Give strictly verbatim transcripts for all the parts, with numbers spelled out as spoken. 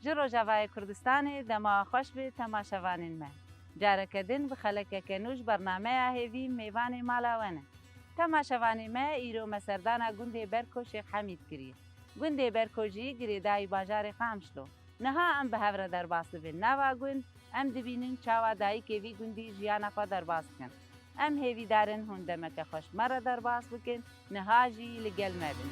Ji Rojavayê Kurdistanê dema xweş bi temaşevanên me. Careke din bi xelekeke nû ji bernameya Hêvî mêvanê mala we ne. Temaşevanê me, îro me serdana gundê Berko Şêx Hemîd kiriye. Gundê Berko jî girêdayî bajarê Qamişlo. Niha em bi hev re derbas dibin nava gund, em dibînin çawa dayikê vî gundî jiyana xwe derbas dikin. Em hêvîdar in hûn demeke xweş me re derbas bikin, niha jî li gel me bin.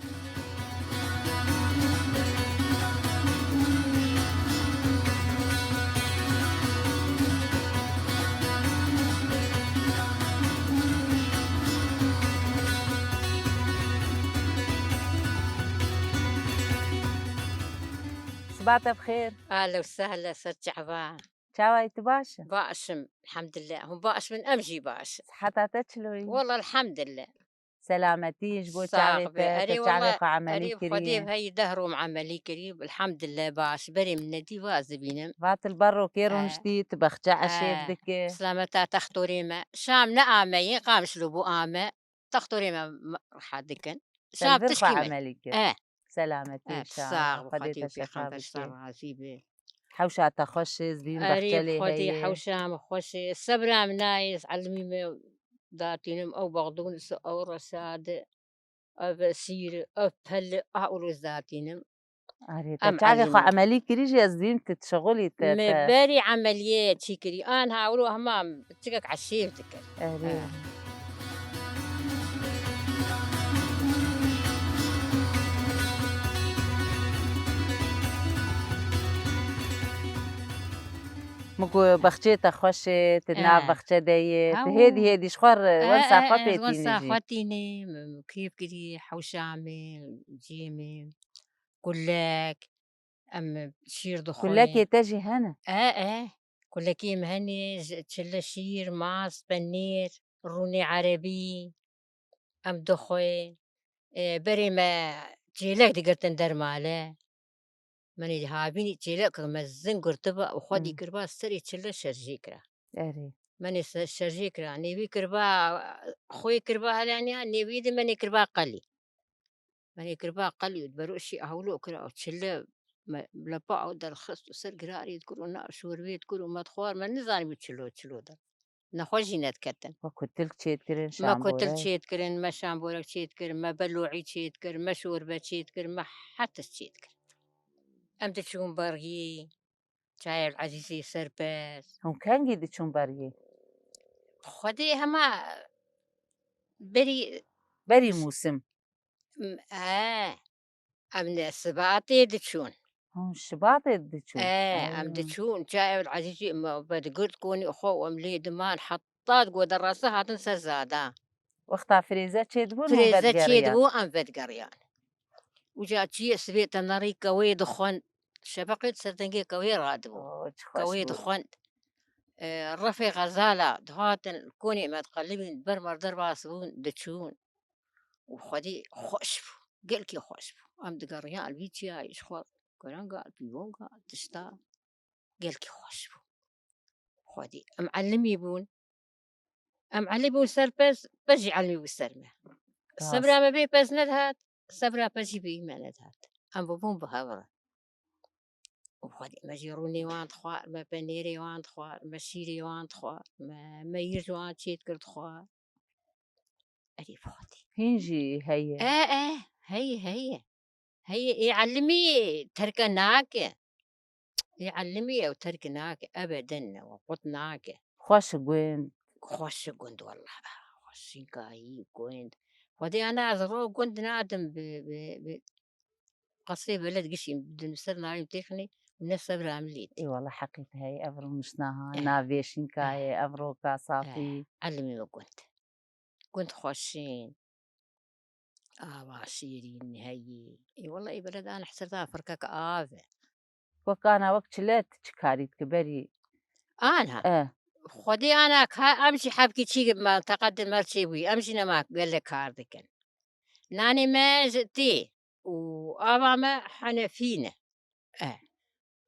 Siba te bi xêr. Ahla û sehla ser çava. Çawa yî, tu baş î? Baş im, elhamdulillah. Hûn baş bin, em jî baş in. Siheta te çilo yî? Wela elhamdulillah. Selametî ji bo çavê te, te çavê xwe emelî kirî? Erê, Xwedê heyî deh rûm emelî kirî, elhamdulillah baş. Berê min nedî vaz dibînim. Va tu li ber rokê rûniştî, tu bexçe eşêv dikî. Silameta textorê me. Şam ne ameyî, Qamişlo bû ame. Textorê me, me rehet dikin. Te li vir xwe emelî kir. Selametî inşallah. Xwedê te şefa bişê. Hewşa te xweş e, ez bînim bexçe lê heye. Erê, Xwedê hewşa min xweş e. Sebra min nayê, ez elimî me datînim, ew bexdûnis, ew reşad, ev sîr, ev pel, ah, û ez datînim. Erê, te çavê xwe emelî kirî jî ez dîm tu dişixulî te. Me berî emeliyê çî kirî. An ha wilo hema çikek eşêv dikir. Erê. Min ku bexçê te xweş e, tu nav bexçe de yê, tu hêdî hêdî ji xwe re wensa xwe pê tînî jî. Xwe tînî, kêf kirî, hewşa me, ciyê me. Kulek, em şîr dixwin. Kulekê te jî hene? E, e. Kulekê min hene, ji çile şîr, mast, penîr, rûnê erebî, em dixwin. E, berê me çêlek digirtin dermale. Menê havînî çêlek mezin girtiba û xwedî kiriba serê çile şerjê kira. Erê. Menê se-, şerjê kira. Nêvî kiriba, xwê kiriba helaniya, nêvî di menê kiriba qelî. Menê kiriba qelî û beroşî ewlo kira û çile me, lepa ew derxist û ser girarê dikir û na şorbê dikir û me dixwar, me nizanîbû çilo çilo de. Nexweş jî nediketin. Me kutil çêdikirin, me kutil çêdikirin, me şamborek çêdikirin, me belo'î çêdikir, me şorbe çêdikir, me her tişt çêdikir. Em diçûn bergî, Çayê Ezîzê Serpez. Hûn kengî diçûn bergî? Xwedê hema berî. Berî mûsim. M-, he. Em ne Sibatê diçûn. Hûn Şibatê diçûn? E, em diçûn. Çayê Ezîzê me vedigirt konî xwe û em lê diman heta ku derasa hatin ser zada. Wexta firêze çêdibûn, hûn vedigeriyane? Firêze çêdibû, em vedigeriyane. Uca çiyê sibê te nerî kewê dixwend. Şebeqê di ser dengê kewê radibû. Oo, çi xweş bû. Kewê dixwend. E, refê xezala dihatin, konê me diqelibîn, ber me derbas bûn, diçûn. Û xwedî xweş bû. Gelkî xweş bû. Em digeriyan li vî çiyayê ji xwe. Kurenga, pîvonga, tişta. Gelkî xweş bû. Xwedî. Em elimî bûn. Em elî bûn ser pez, pez jî elmî bû ser me. Rast. Sebra me bê pez nedihat, sebra pez jî bê me nedihat. Em bûbûn bi hev re. Û xwedî me jî rûnê wan dixwar, me penêrê wan dixwar, me şîrê wan dixwar, me, me yir ji wan çê dikir dixwar. Erê bi xwedî. Hîn jî heye. E, e, heye, heye. Heye, ê elimî terke nake. Ê elimî ew terk nake, ebeden ne, we qut nake. Xweş gund. Xweş gund, wallah. Xweşinkayî gund. Xwedê ana ez ro gund nadim bi, bi, bi qasê beled gişîm, bi ser nayîm têxinê, ne sebra em lê. Ê wallah heqî te heye, ev rûniştna ha, eh, navê şînkayê, eh, ev roka safî. Eh, elimî we gund. Gund xweşîn. Ava şêrîn heyî. Ê wela ê beled an hesirda firkek av e. Wek ana wek çile tu çi karî dikî berî? Ana. E. Xwedê ana ka-, em jî hebkî çî menteqa di merçê bûyî. Em jî nema gelek kar dikin. Nanê me ji tê û ava me henefî ne. E.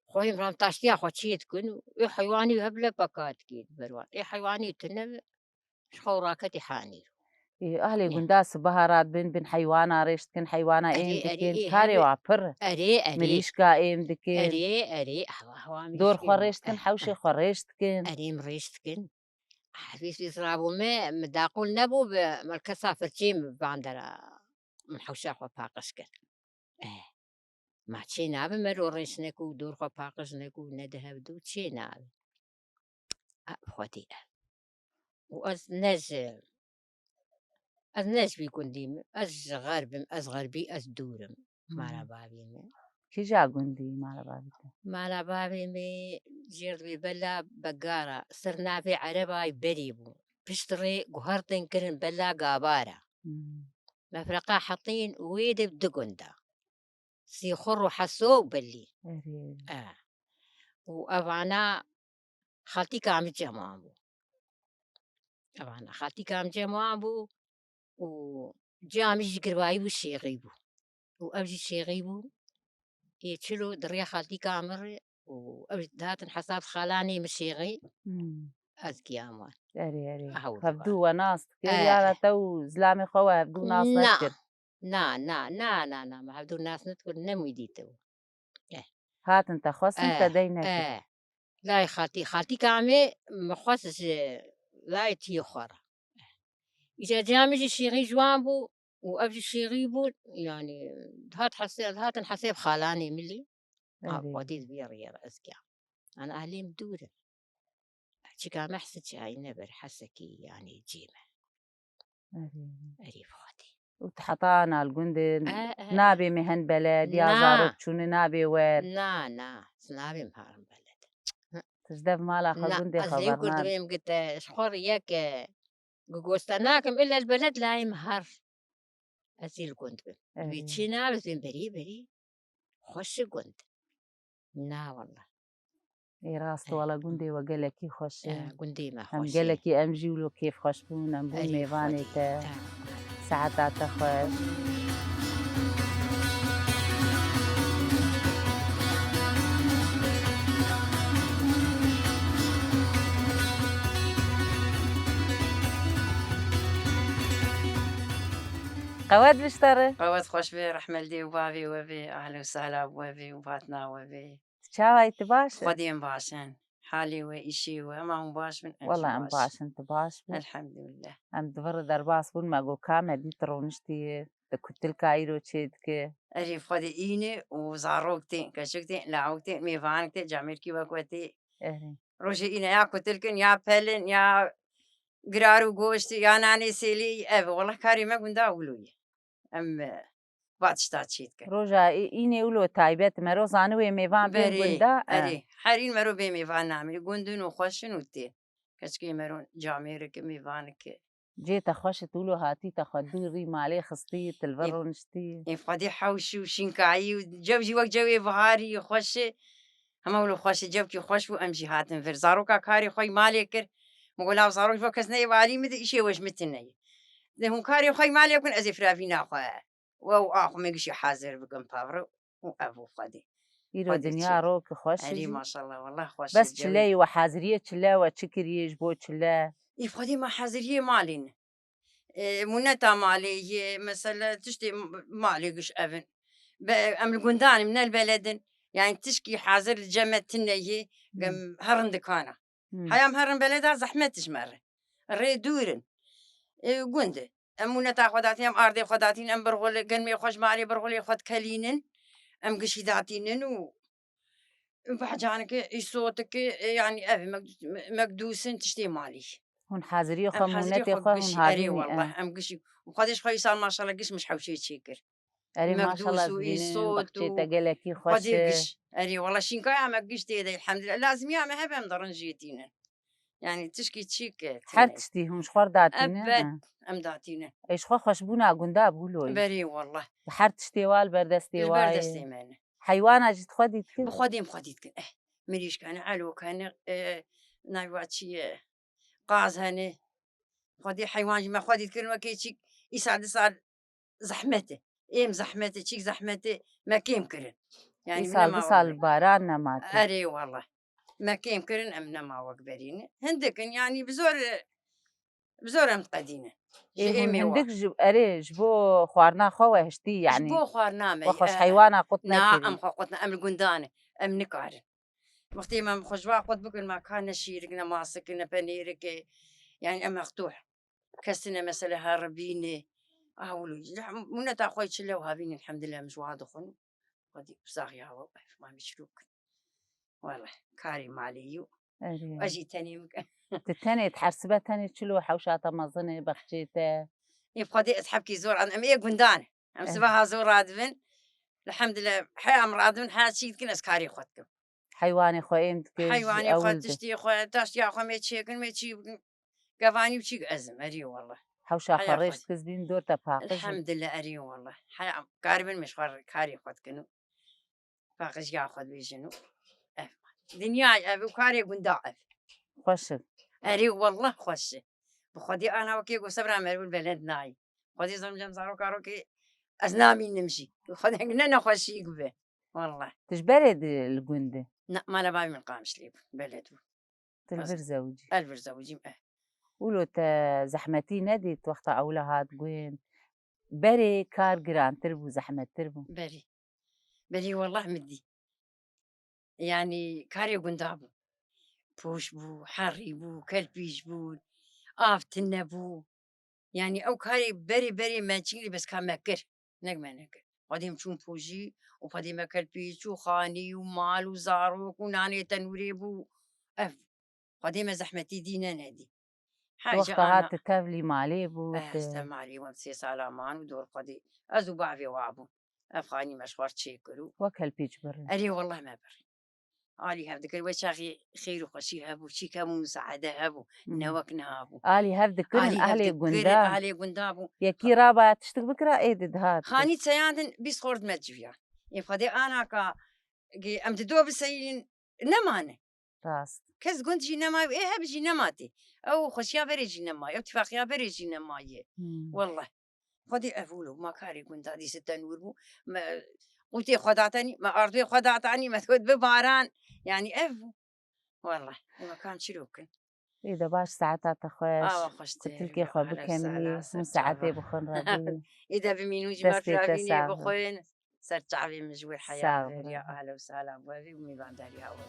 Xweyî ram taştiya xwe çê dikin û ê heywanî hev lepa ka dikê di ber wan. Ê heywanî tune ji xwe raketê hanî. Ê, ahlê gunda sibaha radibin, bin heywana rêş dikin, heywana êm dikin. Karê wa pir. Erê, erê. Mirîşka êm dikin. Erê, erê. Hewa, hewa mirîşkê. Dor xwe rêş dikin, hewşê xwe rêş dikin. Erê, em rêş dikin. Hevîs vîs rabû me, min daqûl nebû bi, min kesa firçê min van dera, min hewşa xwe paqij kir. Eh. Ma çê nabe mero rêş nekû, dor xwe paqij nekû, ne di hevdû çê nabe. A, Xwedê e. Û ez ne ji, ez ne ji vî gundî me, ez ji xerb im, ez xerbî, ez dûr im. Mala bavê me. Kîja gundî mala bavê te? Mala bavê me jêr dibê bela Begara, ser navê Erebayê berê bû. Pişt rê guhertin kirin bela Gabara. Hmm. Mefreqa hetîn wê de du gunda. Sîxur û Heso û Belî. Erê. E. Û evana xaltîka min cem wan bû. Evana xaltîka min cem wan bû û cem jî girvayî bû, şêxî bû. Û ev jî şêxî bû. Ê çilo di rêya xaltîka min re û ev jî dihatin hesab xalanê min şêxî. Hmm. Ez giyam wan. Erê, erê. Hewdû we nas dikir, e, ya ra te û zilamê xwe we hevdû nas nekir? Na, na, na, na, na, me hevdû nas nedikir, ne mûdî te bû. Eh. Hatin te xwestin, eh, te dey nekir. Eh. Layê xaltî, xaltîka me, me xwest ji layê tiyê xwe re. Îca cem jî şêxî ji wan bû û ev jî şêxî bû, yanî, hat hesê-, hatin hesêb xalanê min lê. Ha, erê. Xwedî di vê rêya ez giyam. Ana ehlê min dûr in. Çika me hese çayî neber, hesekî, yanî, cê me. Erê. Erê bi Xwedê. Û tu heta ana li gundê, e, e, nabê mêhen beled ya, na, zarok çûne nabê wer? Na, na, ez nabêm herin beled. Tu ji dev mala xwe, na, gundê xwe bernabî? Ez lê kurdibêm gite, ji xwe re yek, e, gugostena nakim, illa ji beled layê min her. Ez ê li gund bim. Erê. Wê çê nabe, ez bêm berî, berî. Xweş e gund. Na wallah. Ê rast, eh, wala gundê we gelekî xweş e. Eh, gundê me xweş e. Em gelekî, em jî wilo kêfxweş bûn, em bûn mêvanê te. Erê Xwedê. Eh. Saeta te xweş. Qewet biştere. Qewet xweş be, rehme li dê û bavê we be, ehle û sehla we be û hatina we be. Tu çawa yî, tu baş î? Xwedê em baş in. Halê we, îşê we, hema hûn baş bin, em jî baş in. Wela em baş in, tu baş bî. Elhamdulillah. Em di vir derbas bûn, me got ka me dît roniştî, tu kutilka îro çê dike. Erê, Xwedê îne û zarok tên, keçik tên, lawik tên, mêvanik tên, camêrkî wek we tê. Erê. Rojê îne ya kutil kin, ya pelin, ya girar û goşt, ya nanê sêlî, ev e. Wallah karê me gunda wilo ye. Em, e, va tişta çê dikin. Roja î-, înê wilo taybet, mero zani wê mêvan bên gunda, e. Berê, erê. Her în mero bê mêvan namîne. Gund in û xweş in û tê. Keçikê mero camêrike, mêvanike. Cê te xweş e, tu wilo hatî, te xwe dûrî malê xistî, tu li vir roniştî. Ê, ê Xwedê hewş û şînkayî û cew jî wek cewê biharî xweş e. Hema wilo xweş e, cewkî xweş bû, em jî hatin vir. Zaroka karê xwe yî malê kir. Min got, law zarok ji bo kes neyê, alî min de, îşê we ji min tune ye. De hûn karê xwe yî malê bikin, ez ê firavîna xwe we û a xwe min gişî hazir bikim, pavre û ev û Xwedê. Îro dinya rok xweş e jî. Erê, maşallah, wallah xweş e. Bes çileyê we haziriyê çile we çi kiriye ji bo çile? Ê Xwedê, me haziriyê malê ne. E, mûneta malê yê, mesela tiştê m-, malê giş ev in. Be, em li gundan in, ne li beled in. Yani tişkî hazir li cem me tune yê, em herin dikana. Hmm. Heya em herin beleda zehmet ji me re. Rê dûr in. E, gund e. Em mûneta xwe datîn, em ardê xwe datîn, em birxulê, genmê xwe ji malê birxulê xwe dikelînin. Em gişî datînin û Bahcanike, îsotike, e, yani ev mek-, mekdûsin tiştê malî. Hûn haziriyê xwe, mûnetê xwe hûn havînî, erê wallah, em gişî. Û Xwedê ji xwe îsal maşallah giş min ji hewşê çêkir. Erê maşallah, mekdûs û îsot û baxçê te gelekî xweş e. Erê wallah, şînkaya me giş tê de, elhamdulillah. Lazimiya me hebe em dirin jê tînin. Yani tişkî çîk, e, her tiştî hûn ji xwe re datînin? Ebet, em datînin. Ê, ji xwe xweşbûna gunda bûlo ye. Berê wallah. Her tiştê wa li ber destê wa ye. Li ber destê me ne. Heywana jî tu xwedî dikin? Bi xwedê em xwedî dikin. Eh, mirîşka ne, elok hene, e, naywa çi ye, qaz hene. Xwedê heywan jî me xwedî dikirin wekê çîk îsal di sal zehmet e. Êm zehmet e, çîk zehmet e, me kêm kirin. Yani îsal di sal baran nema te. Erê wallah. Me kêm kirin, em nema wek berî ne. Hindik in, yani bi zor, e, Bi zor em diqedînin. Ji Ê, êmê hûn hindik wa. Ji, erê, ji bo xwarina xwe we hiştî, Ji yanî, bo xwarina me we yî, xweş eh. Heywana qut Na, nekirî. Em xwe qut ne, em li gundan e. Em nikarin. Wextê me xwe ji wa qut bikin, me ka ne şîrik, ne masik, ne penêrik e. Yanî em mextûh. Kes tine mesele heribîne. Ah, wilo. Mûneta xwe çi lew havîn, elhamdulillah, em ji wa dixwin. Xwedî saxiya we, ev mamî çirok. Wele, karê malê yû. Erê. Ez jî tenê min. Tu tenê, dihersibe tenê çilo hewşa te mezin e, bexçê te? Ê Xwedê ez hebkî zor an, em ê gundan. Em Eh. sibeha zor radibin. Elhamdulillah, he em radibin, her çî dikin ez karê xwe dikim. Heywanê xwe ên dikir, Heywanê xwe, ewil di. Tiştê xwe, taştiya xwe mê çêkin, mê çî bikin. Gevanî û çîk ez im, erê wele. Hewşa xwe Heya rêş xwe. Dikir, zîn dor te paqij. Elhamdulillah, erê wele. Heya, karibin min ji xwe karê xwe dikin û paqijiya xwe dibêjin û ev. Dinya ev û karê gunda ev. Xweş e. Erê wele xweş e. Bi Xwedê ana wekê ku sebra merûl belend nayî. Xwedê zor cem zaroka rokê ez namînim jî. Xwedê ne nexweşiyek be. Wele. Tu ji berê di li gund e? Na, mala bavê min Qamişlê bû, beled bû. Tu li vir zewicî? Ez li vir zewicîm, eh. Wilo te zehmetî nedît wexta ewla hat gund? Berê kar girantir bû, zehmettir bû. Berê. Berê wellah min dî. Yanî karê gunda bû. Poş bû, herî bû, kelpîj bûn, av tune bû. Yanî ew karê berê berê me çingî bes ka me kir. Nek me nekir. Xwedê em çûn pojî û xwedê me kelpî çû xanî û mal û zarok û nanê tenûrê bû. Ev. Xwedê me zehmetî dî nenedî. Her ji Wexta ana hat tu tevlî malê bû, Eh, tu ez te malê wem sê sala man û dor xwedê. Ez û bavê wa bû. Ev xanî me ji xwe çêkir û Wek helpîç birî. Erê, wellah me birî. Alî hev dikir, wê çaxî xêr û xweşî hebû, çîk hebû, musaade hebû, Hmm. ne wek niha bû. Alî hev dikirin, Alî hev ehlê dikirin, gunda. Ehlê gunda bû. Yekî raba tiştik bikira, ê di dihat. Xanî çeyandin, bîst xort me civiya. Ê Xwedê anaka, ge-, em dido biseyîn, nemane. Rast. Kes gund jî nemayê û ê heb jî nematê. Ew xweşiya berê jî nemayê, ew tifaqiya berê jî nemayê. Hmm. Wellah. Xwedê ev wilo, ma karê gunda dîse tenûr bû. Me qûtê xwe datanî, me ardwê xwe datanî, me digot bi baran. Yanî ev bû. Wellah. Ema kan çîrok in. Ê de baş, saeta te xweş. Awa xweş tê. Kutilkê xwe bikemî, hûn saetê bixwin rebî. Ê de bimînin û jî me Destê te firavînê sağ bixwin. Ser çavê min ji wê heya Sağ ol, beriya bravo. Ahla û sahla bû evî û mêvandariya we.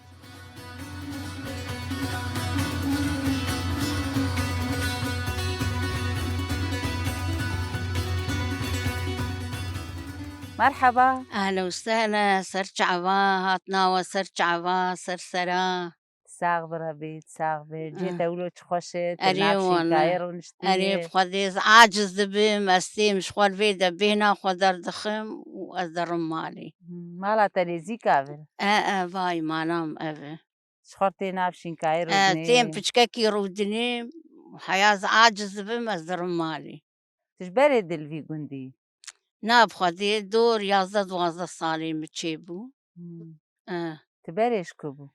Merheba. Ehla û sehla, ser çava, hatina we ser çava, ser sera. Sax bi rebî, sax bi. Cihê Ah. te wilo çi xweş e, tu Erê nav wala. şînkayê rûniştî Erê yê. bi Xwedê ez aciz dibim, ez têm ji xwe li vê de bêhna xwe derdixim û ez derim malê. Hmm, mala te nêzîk ev e? E, e, vay, malam ev e. Ji xwe tê nav şînkayê E, rûdinê. têm piçkekî rûdinê, heya ez aciz dibim, ez derim malê. Tu ji berê dil vî gundî? Na bi Xwedê dor yazdeh duwazdeh salê min çêbû. Hmm. E. Tu berê ji ku bû?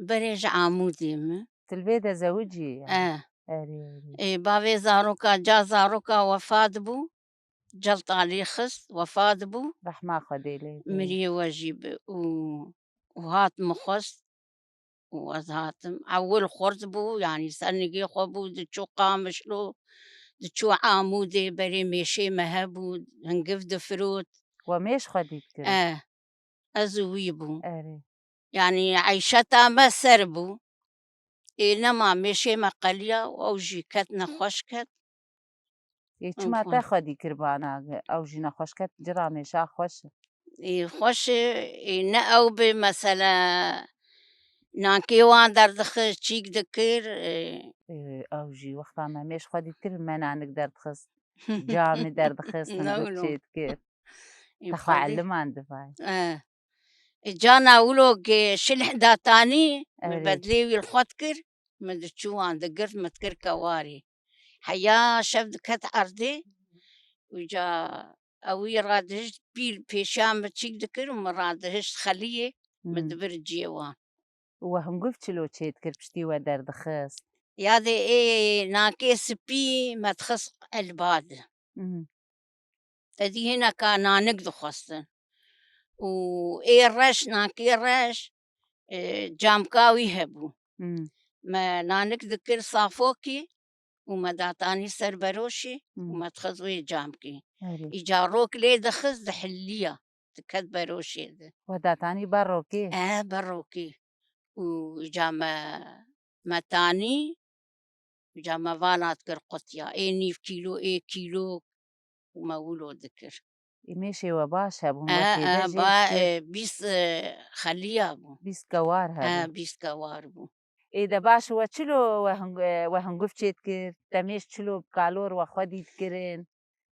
Berê ji Amûdê min. Tu li vê de zewicî, yanî? E. Erê, erê. Ê, bavê zaroka, ca zaroka wefat bû. Celt alî xist, wefat bû. Rehma Xwedê lê bê. Miriyê we jî bi û, û hat min xwest û ez hatim. Ewil xurt bû, yanî ser nigê xwe bû, diçû Qamişlo, diçû Amûdê, berê mêşê me hebû, hingiv difirot. We mêş xwedî dikir? E, ez û wî bû. Erê. Yanî eyşeta me ser bû. Ê nema mêşê me qeliya û ew jî ket nexweş ket. Ê, Ew çima te xwe- xwedî kir bana? Ew jî nexweş ket, cira mêşa xweş e. Ê, xweş e, ê, ne ew bi, mesele nankê wan derdixist, çîk dikir, ê. Ê, ew jî wexta me mêş xwedî kir, me nanik derdixist, camî derdixist, No, hindir no. çê dikir. Ê, Te xwe xwedî- eliman divay. E. Ê, cana wilo ke şilh datanî, min Erê. bedlê wî li xwe dikir, min diçû wan digirt, min dikir kewarî. Heya şev diket erdê, û ca ewî radihişt, pîl pêşiya min çîk dikir û min radihişt xeliyê, min Hmm. dibir ciyê wan. We hingiv çilo çê dikir, piştî we derdixist? Yadê ê nakê spî me dixist elbad. Hmm. Te dî hineka nanik dixwestin. Û ê reş, nakê reş, e, camka wî hebû. Hmm. Me nanik dikir safokî, û me datanî ser beroşê û Hmm. me dixist wê camkê. Erê. Îca rok lê dixist dihiliya, diket beroşê de. We datanî ber rokê? E, ber rokê. Û îca me, me tanî, îca me vala dikir qutiya. Ê nîv kîlo, ê kîlo û me wilo dikir. Ê mêşê we baş hebûn, E, we e, têde jê ba, dikir? E, bîst, e, xeliya bû. Bîst kewar E, hebûn. Bîst kewar bû. Ê de baş we çilo we hing-, e, we hinguv çê dikir? Te mêş çilo bi kalor we xwedî dikirin?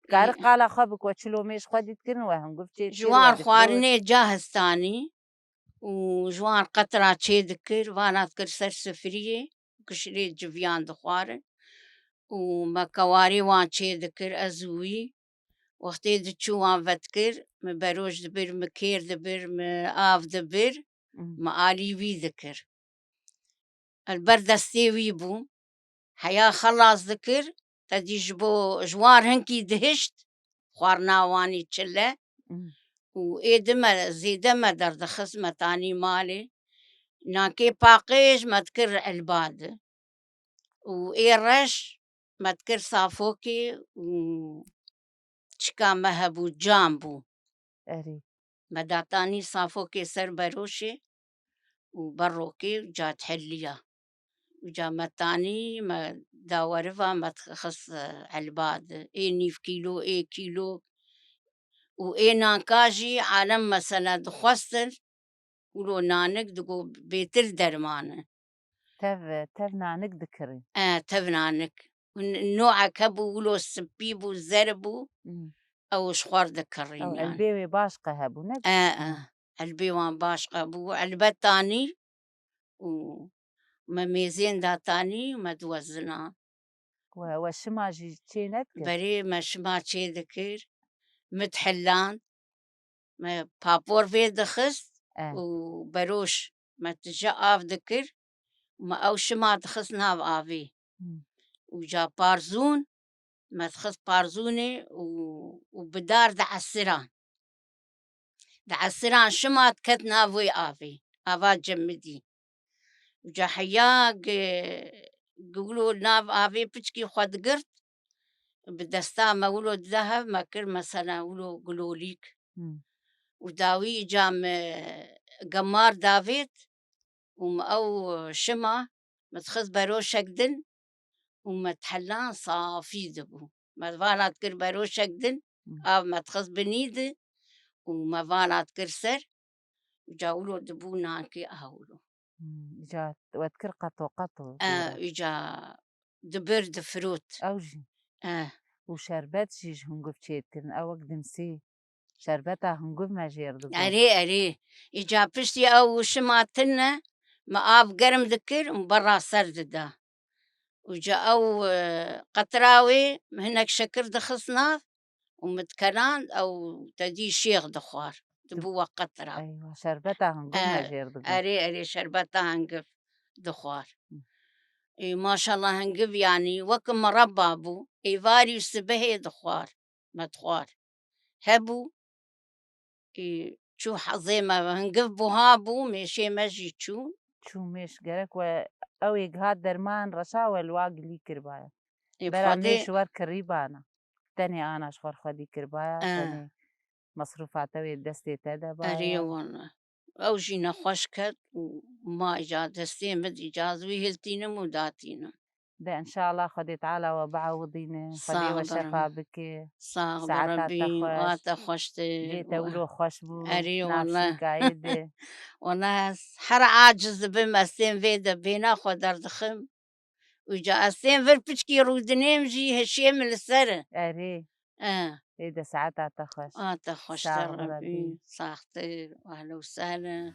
Dikari Ê. Qala xwe bik we çilo mêş xwedî dikirin, we hinguv çê dikir, Ji wan we dikir? Xwarinê ca histanî û ji wan qetra çê dikir, vala dikir ser sifiriyê, kişirê civiyan dixwarin û me kewarê wan çê dikir, ez û wî. Wextê diçû wan vedikir, min beroş dibir, min kêr dibir, min av dibir, Hmm. min alî wî dikir. Li ber destê wî bû. Heya xelas dikir, te dî ji bo, ji wan hinkî dihişt, xwarina wanî çile. Hmm. Û ê di me, zêde me derdixist, me tanî malê. Nankê paqij me dikir elbadi. Û ê reş me dikir safokê û çika me hebû, cam bû. Erê. Me datanî safokê ser beroşê û berokê û ca diheliya. Û ca me tanî, me da weriva, me dixist, e, elba di. Ê nîv kîlo, ê kîlo. Û ê nanka jî alem mesela dixwestin, wilo nanik digo bêtir derman e. Tev, tev nanik dikirî? E, tev nanik. N-, noek hebû, wilo spî bû, zer bû, Hmm. ew ji xwar dikirîn Ew yani. Elbê wê baş qe hebû, ne? E, e. Hmm. Elbê wan baş qe bû. Elbe tanî û me mêzên da tanî û me diwezina. We, we şima jî çê nedikir? Berê me şima çê dikir. Min dihiland. Me papor vê dixist Eh. û beroş me tije av dikir. Me ew şima dixist nav avê. Hmm. Û ca parzûn, me dixist parzûnê û, û bi dar diesiran. Diesiran şima diket nav wê avê. Ava cemidî. Û ca heya gi-, gi wilo nav avê piçkî xwe digirt, bi desta me wilo dide hev, me kir mesela wilo gilolîk. Hmm. Û dawî îca me gemar davêt û me ew şima me dixist beroşek din û me dihelan safî dibû. Me vala dikir beroşek din, Hmm. av me dixist binî di û me vala dikir ser û ca wilo dibû nankê a wilo. Hmm, îca we dikir qeto qeto E, dûre. Îca dibir difirot. Ew jî. E. Û şerbet jî ji hunguv çê dikirin. Ew wek dimsî şerbeta hunguv me jêr dibû. Erê, erê. Îca piştî ew şima tine, me av germ dikir û berra ser dida. Û ca ew, e, qetra wê hinek şekir dixist nav û min dikeland, ew te dî şêx dixwar. Dibû we qetra. Eywa, şerbeta hunguv E, me jêr dibû. Erê, erê, şerbeta hunguv dixwar. Hı. Ê, maşallah hunguv yanî wek mireba bû. Êvarî û sibehê dixwar, me dixwar. Hebû, ê, çû hezê me, hunguv buha bû, mêşê me jî çû. Çû mêş gerek we, ew ê gihat derman reşa we li wa gilî kiribaya. Ê, Bera Xwedê mêş wer kirîbana. Tenê ana ji xwe xwedî kiribaya, E. tenê mesrûfata wê destê te de baya. Erê wala. Ew jî nexweş ket û ma îca destê min dî îca ez wî hiltînim û datînim. De înşallah Xwedê Teala we biewidîne, Xwedê Sağ we ol, şefa bike. Sağ ol, Saeta te Rebî, xweş. Wa te xweştir. Cê te wilo xweş bû. Erê, wala. Nasîkayê de. Wala ez her aciz dibim, ez tên vê de bêhna xwe derdixim. Û ca ez tên vir piçkî rûdinêm jî hişê min li ser e. Erê. E. Ê de saeta te xweş. A te xweştir Sağ ol, Rebî. Rebî. Saxtir. Ehlen û sehlen.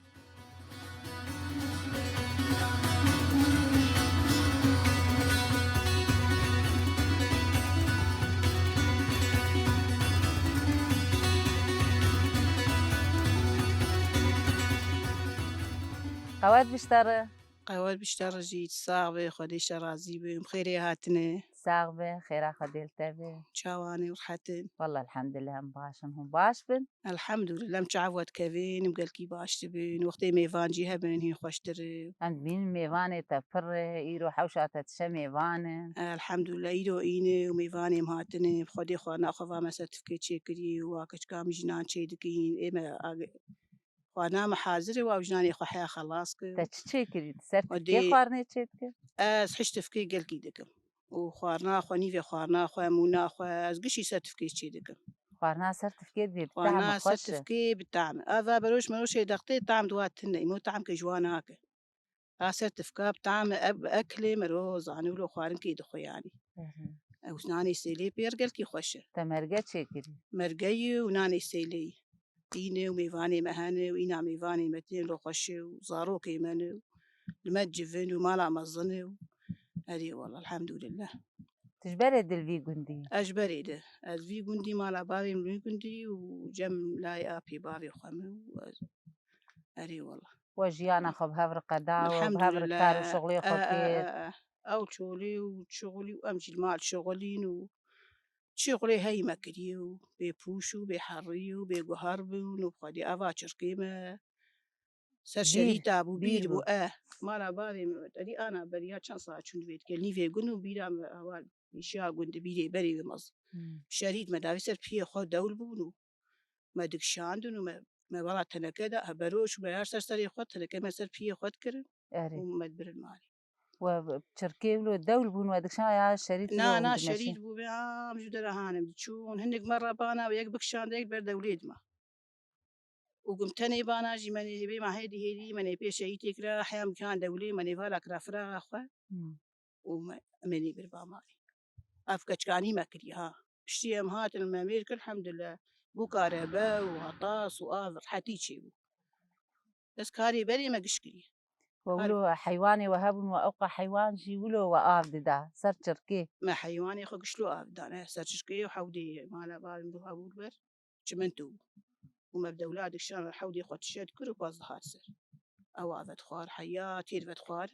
Qewet biştere. Qewet bişte rijî, sax be, Xwedê ji te razî be, em xêrê hatine. Sax be, xêra Xwedê li te be. Çawan e, rehet in? Wallah, elhamdulillah, em baş in, hûn baş bin. Elhamdulillah, em çav we dikevin, em gelkî baş dibin. Wextê mêvan jî hebin, hîn xweştir e. Em dibînin mêvanê te pir e, îro hewşa te dişe mêvan in. Elhamdulillah, îro îne û mêvanê em hatine. Xwedê xwarina xwe va me sertîfikê çêkirî û wa keçika min jî nan çêdikîn. Ê me ag-, Xwarina me hazir e, wa û jinanê xwe heya xelas kir. Te çi çêkirî? Sertîfikê xwarinê çêdikir? Ez hişt tifkê gelkî dikim. Û xwarina xwe, nîvê xwarina xwe, mûna xwe, ez gişî sertîfikê çêdikim. Xwarina sertîfikê dê bi Xwarina tehme xweş e. Sertîfikê bi tehme. Ava beroş meroşê dextê tehm di wa tune. Îmo tehmkê ji wa nake. A sertîfika bi tehme ev ekilê mero zanî wilo xwarinkê dixwe yanî. Hı hı. Ew nanê sêlê pêr gelkî xweş e. Te merge çêkirî? Mergeyî û nanê sêleyî. Îne û mêvanê me hene û îna mêvanê me tên lo xweş e û zarokê me ne û li me civin û mala mezin e û erê wela elhamdulillah. Tu ji berê dil vî gundî? Ez ji berê de. Ez vî gundî mala bavê min vî gundî û cem layê apê bavê xwe min û ez, erê wela. We jiyana xwe bi hev re qeda, we bi hev re kar û şixulê xwe kir. Ew çolê û şixulî û em jî li mal şixulîn û şixulê heyî me kiriye û bê pûş û bê herî û bê guher bûn û xwedî eva çirkê me ser şerîta bû, bîr bû. E, mala bavê me, erî ana beriya çend saet çûn vê dike, nîvê gund û bîra me ava îşiya gund, bîrê berê wê mez. Şerît me davî ser piyê xwe dewl bûn û me dikişandin û me, me bala teneke de, he, beroş û me her ser serê xwe, teneke me ser piyê xwe dikirin û me dibirin malê. We bi çirkê wilo dewl bûn, we dikişan ya şerît wilo hûn dimeşin? Na, na, şerît bû be, ha, em ji dera hanim diçûn. Hinek me re bana, yek bikişand, yek ber dewlê dima. Û gum tenê bana jî me nê bê ma hêdî hêdî, me nê pê şehîtê kira, heya em gihan dewlê, me nê vala kira firaxa xwe. Hmm. Û me, me nê bir ba malê. Ev keçkanî me kiriye ha. Piştî em hatin me mêr kir, elhamdulillah. Bû karebe û hetas û av rehetî çêbû. Bes karê berê me giş kiriye. We wilo heywanê we hebûn, we ewqa heywan jî wilo we av dida, ser çirkê? Me heywanê xwe gişlo av dane, ser çirkê û hewdê mala bavê min bû hebû li ber. Çimento bû. Û me bi dewla dikişan hewdê xwe tişe dikir û baz dihat ser. Ew ave dixwar, heya têr vedixwar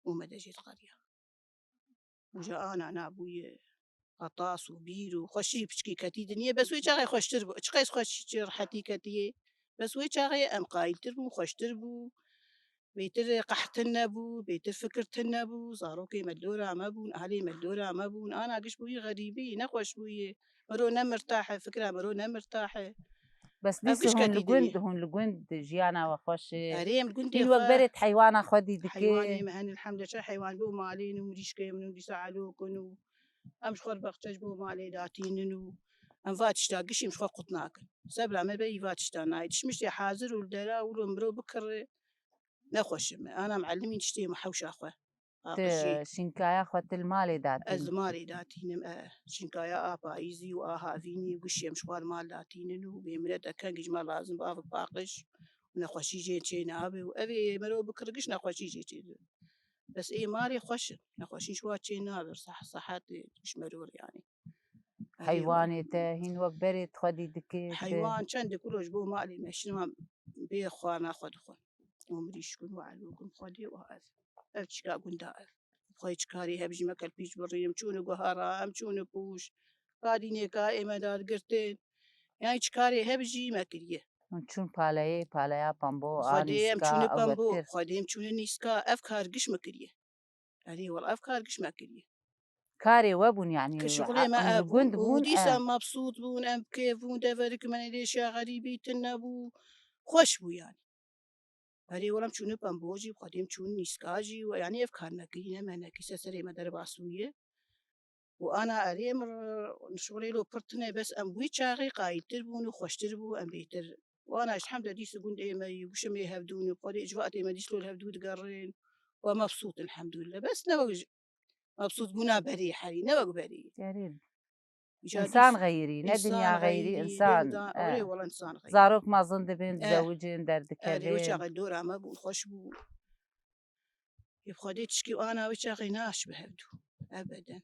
û me de jê diqeriya. Û ji ana nabûye hetas û bîr û xweşî piçkî ketî diniyê, bes wê çaxê xweştir bû. Çiqas xweşî çi rehetî ketiyê. Bes wê çaxê em qayîltir bûn, xweştir bû. Bêtir qehtin nebû, bêtir fikir tune bû, zarokê me li dora me bûn, ahlê me li dora me bûn. Ana giş bûyî xerîbî, nexweş bûyî. Miro ne mirtah e, fikra miro ne mirtah e. Bes dîsa hûn li gund, hûn li gund jiyana we xweş e. Erê, em li gundê xwe. Hîn wek berê di heywana xwe dî dike. Heywanê me hene, elhamdulillah, çend heywan bo malê ne û mirîşkê min û dîsa elok in û em ji xwe re baxçe ji bo malê datînin û em va tişta gişî em ji xwe qut nakin. Sebra me beyî va tişta nayê. Tişt miştê hazir û li dera wilo miro bikire. Nexweş e me. Ana em elimîn tiştê me hewşa xwe. Tu şînkaya xwe tu li malê datînî? Ez li malê datînim, e. Şînkaya a payîzî û a havînî û gişî em ji xwe li mal datînin û bê milet e kengî ji me lazim bi av û paqij û nexweşî jê çê nabe û evê mero bikir giş nexweşî jê çê dibe. Bes ê malê xweş in. Nexweşî ji wa çê nabe, sah-, sehet e, ji mero re yanî. Heywanê te hîn wek berê xwedî dike te? Heywan çendek wilo ji bo malê me şin wan bê xwarina xwe dixwin. Û mirîşk in û elok in xwedê û ev. Ev çika gunda ev. Xwedê çi karê hebijî me kelpîç birî, em çûne guhara, em çûne pûş. Ka dînê ka ê me dadigirtin. Yanî çi karê hebijî me kiriye. Hûn çûn paleyê, paleya pembo, a nîska, ew wektir. Xwedê em çûne pembo, xwedê em çûne nîska, ev kar giş me kiriye. Erê, wela ev kar giş me kiriye. Karê we bûn, yanî, ki şixulê me ev bûn. Gund bûn, û dîsa em mebsût bûn, em bi kêf bûn, deverek me nêdê şiya xerîbî tune bû. Xweş bû, yanî. Erê, wela em çûne pembo jî, xwedê em çûn nîska jî, we, yanî ev kar me kirî, ne me nekî, ser serê me derbas bûye. Û ana erê em r-, şixulê lo pir tune, bes em wî çaxê qayîltir bûn û xweştir bû, em bêtir. Û ana ji hemde dîs û gundê me yî, guşimê hevdûn û xwedê icvatê me dîs lo li hevdû digerin. Û em mebsût in, elhamdulillah. Bes ne wek ji, mebsût bûna berê herî, ne wek berê. Erê. Însan xeyirî, ne dinya xeyirî, însan, e. Erê, wela însan xeyirî. Zarok mezin dibin, dizewicin, derdikevin. Erê, wê çaxê dora me bûn, xweş bû. Ê bi Xwedê tişkî ana wê çaxê naş bi hevdû. Ebeden.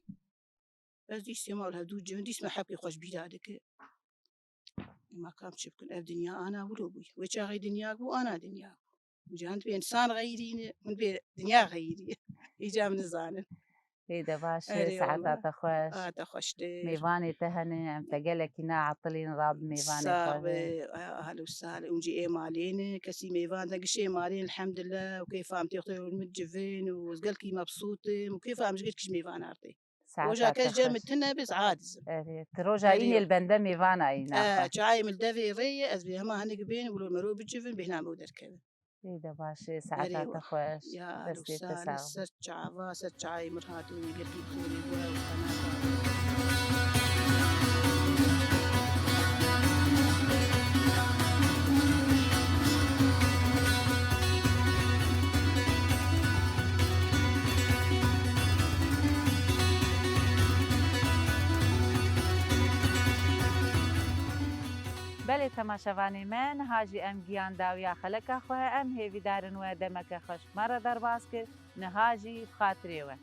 Ez dîsê ma li hevdû civin, dîs me hepkê xwe ji bîra dike. Ê ma kam çi bikin? Ev dinya ana wilo bûye. Wê çaxê dinya bû, ana dinya bû. Cîhan dibê însan xeyrî ne, hûn dibê dinya xeyrî. Îca em nizanin. Ê de baş e, Erê saeta wala. Te xweş. A, te xweş tê. Mêvanê te hene, em te gelekî neetilîn, rabin mêvanê xwe. Sax be, a, ehlen û sehlen. Hûn jî ê malê ne, kesî mêvan de, gişê malê ne, elhamdulillah, û kêfa em tê xwe min civin, û ez gelkî mebsût im, û kêfa em ji gelkî ji mêvan artê. Saeta Roja te kes cem xweş. Tine be, ez aciz im. Erê, tu roja Erê. Înê li bende mêvana yî naxa. E, çayê min li devê rê ye, ez bê hema hinek bênim, wilo mero bicivin, bêhna me û derkevin. Ê de baş e, saeta Erê te wa. Xweş. Ya, Destê te sağ ol. Ser çava, ser çayê min hatû, gelkî xûrê we û xenaka. Belê temaşevanê me, niha jî em giyan dawiya xeleka xwe, em hêvîdar in we demeke xweş bi me re derbas kir, niha jî bi xatirê we.